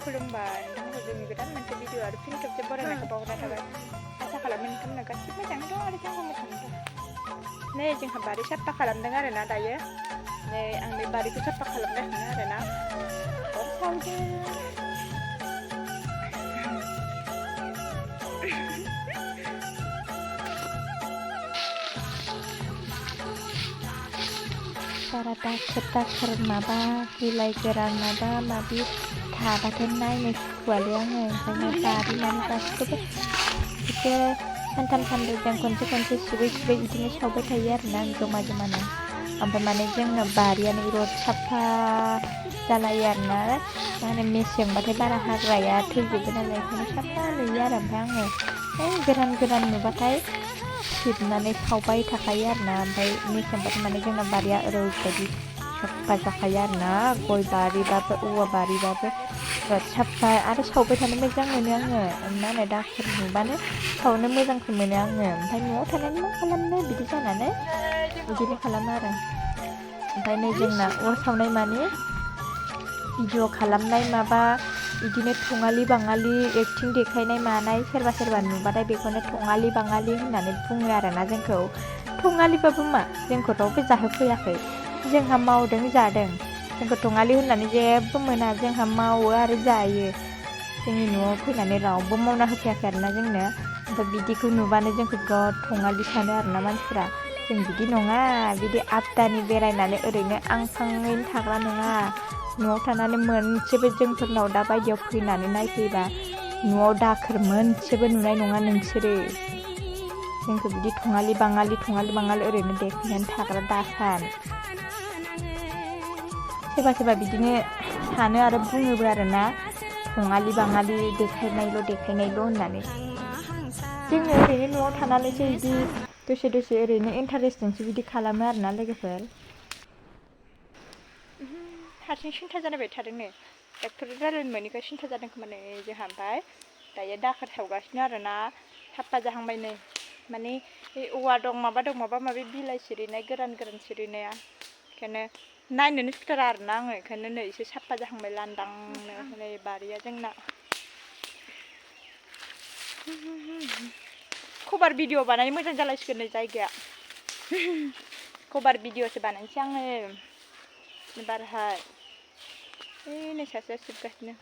खुलुमबाय नोंथांखौ जोंनि गोदान मोनसे भिडिअ आरो फिन खेबसे बरायनायखौ बावहरनाय थाबाय आसा खालामो नोंथांमोना गासिबो मोजाङै दं आरो जोंबो मोजाङै दं नै जोंहा बारि साफा खालामदों आरोना दायो नै आं बे बारिखौ साफा खालामगासिनो आरोना अर सावदों बारा दाखोर माबा बिलाइ गोरान माबा माबि थाबाथाय नायनो सुखुवालै आङो ओंखायनो बारि माने गासिखौबो एसे सानथाम सानब्रैजों खनसे सुबै बिदिनो सावबाय थायो आरोना आं जमानो ओमफ्राय माने जोंना बारियानो बिराद साफा जालायो आरोना माने मेसेंबाथाय बारा हाग्राया थैजोबो नालाय ओंखायनो साफा नुयो आरो ओमफ्राय आङो गोरान नुबाथाय सिबनानै सावबाय थाखायो आरोना ओमफ्राय मेसेंबाथाय माने जोंना बारिया ओरैबायदि साफा जाखायो आरोना गय बारिबाबो औवा बारिबाबो बिराद साफा आरो सावबाय थानो मोजां मोनो आङो मा होनो दाखोर नुबानो सावनो मोजांसो मोनो आङो ओमफ्राय न'आव थानानै मा खालामनो बिदि जानानै बिदिनो खालामो आरो ओमफ्राय नै जोंना अर सावनाय माने भिडिअ खालामनाय माबा बिदिनो थङालि बाङालि एक्टिं देखायनाय मानाय सोरबा नुबाथाय बेखौनो थङालि बाङालि होननानै बुङो आरोना जोंखौ थङालिबाबो मा जोंखौ रावबो जाहोफैयाखै जोंहा मावदों जादों जोंखौ थङालि होननानै जेबो मोना जोंहा मावो आरो जायो जोंनि न'आव फैनानै रावबो मावना होफैयाखै आरोना जोंनो ओमफ्राय बिदिखौ नुबानो जोंखौ बिराद थङालि सानो आरोना मानसिफ्रा जों बिदि नङा बिदि आबदानि बेरायनानै ओरैनो आं फाङैनो थाग्रा नङा न'आव थानानै मोनसेबो जोंफोरनाव दा बायदियाव फैनानै नायफैबा न'आव दाखोर मोनसेबो नुनाय नङा नोंसोरो जोंखौ बिदि थङालि बाङालि ओरैनो देखायनानै थाग्रा दासान सोरबा बिदिनो सानो आरो बुङोबो आरोना थङालि बाङालि देखायनायल' होननानै जोङो ओरैनो न'आव थानानैसो बिदि दसे ओरैनो इन्टारेस्टजोंसो बिदि खालामो आरोना लोगोफोर हारसिं सिन्था जाबाय थादोंनो डक्टर रायज्लायनो मोनैखाय सिन्था जादों खोमा नै जोंहा ओमफ्राय दायो दाखोर सावगासिनो आरोना साफा जाहांबाय नै माने औवा दं माबा माबि बिलाइ सिरिनाय गोरान सिरिनाया बेखायनो नायनोनो सुखुथारा आरोना आङो बेखायनो नै एसे साफा जाहांबाय लांदांनो नै बारिया जोंना कभार भिडिअ बानाय मोजां जालायसिगोन नै जायगाया कभार भिडिअसो बानायनोसै आङो बारहाय नै सासेया सिबगासिनो